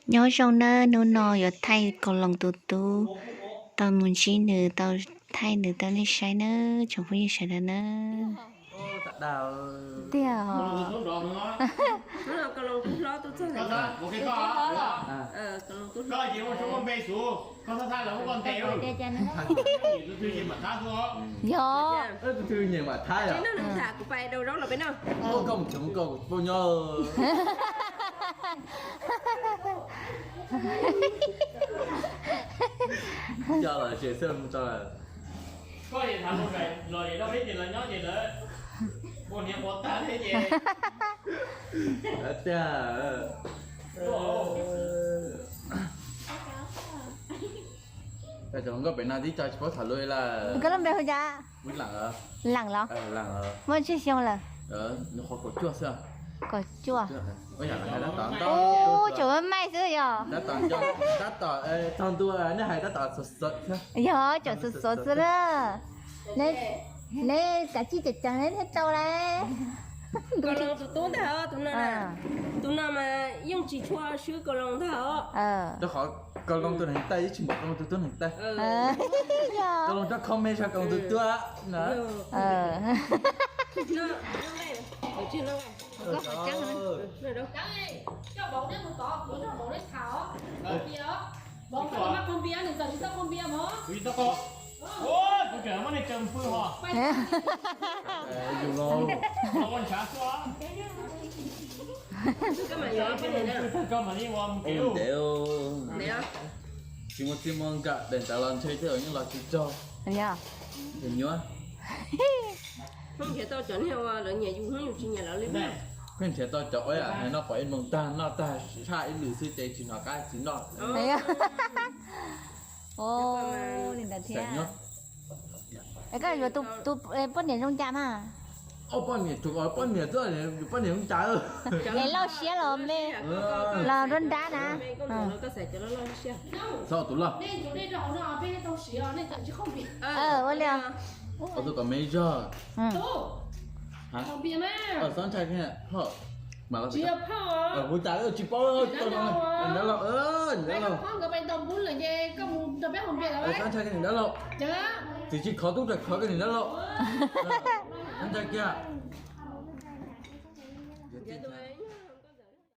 Nyob zoo nawb, hnub no yuav thaij Kaus Loos tus tub, tau mus ntsib nws, tau thaij nws rau nej saib nawb tsoom phooj ywg sawv daws nawb. Tiag. Yog. Koj mus coob koj poj nyob. Coj los tsev xwb mus tso lawm. Koj es tham mus los es lawv peb ces lawv nyob ces lawv ua niam ua tag thiab ces. Tiag. Cov hluas nkauj pem no tib co tsis paub tham luj li lawm. Koj lub npe hu cas? Leem los? Muaj tsawg xyoo lawm? Nws qhov kaum cuaj xwb. Kaum cuaj. Ub, tseem maij xwb yog. Tab tom, tab tom txog ntua nej hais tab tom xov xov thiab. Yog, tseem xov xov xwb na. Neb kav tsij ceev ceev neb thiaj tau lauj. Kaus Loos tus tub ntag os, tus no, tus no mas yeej tsis tshua swb Kaus Loos ntag os. Rau qhov Kaus Loos tus neeg taij ib tsis npaum Kaus Loos tus tub neeg taij. Kaus Loos rov comment tso Kaus Loos tus tub na. Tsis muaj txiaj muaj nkam daim ntawd los ntshe tej zaum yeej los tsis tsaug. Nyuaj. Pheej nrhiav tau cov ua hais noj pom ib moos tag noj tag tshaj ib lwm xwb ces tsis hnov qab tsis noj. Li ntawd thiab. Koj yuav tus poj niam zoo cas mas? Ob poj niam, tus poj niam xwb, poj niam zoo cas? Es loj siab los me, los nruab nrab na. Txhob tus loj. Ua li. Tus kom me zog. Txhob ntshai, mam los. Kuv cas tsis paub, niam dab laug, niam dab laug. Txhob ntshai, niam dab laug. Tsis tsis khov tub rau khov, niam dab laug. Txhob ntshai kiag.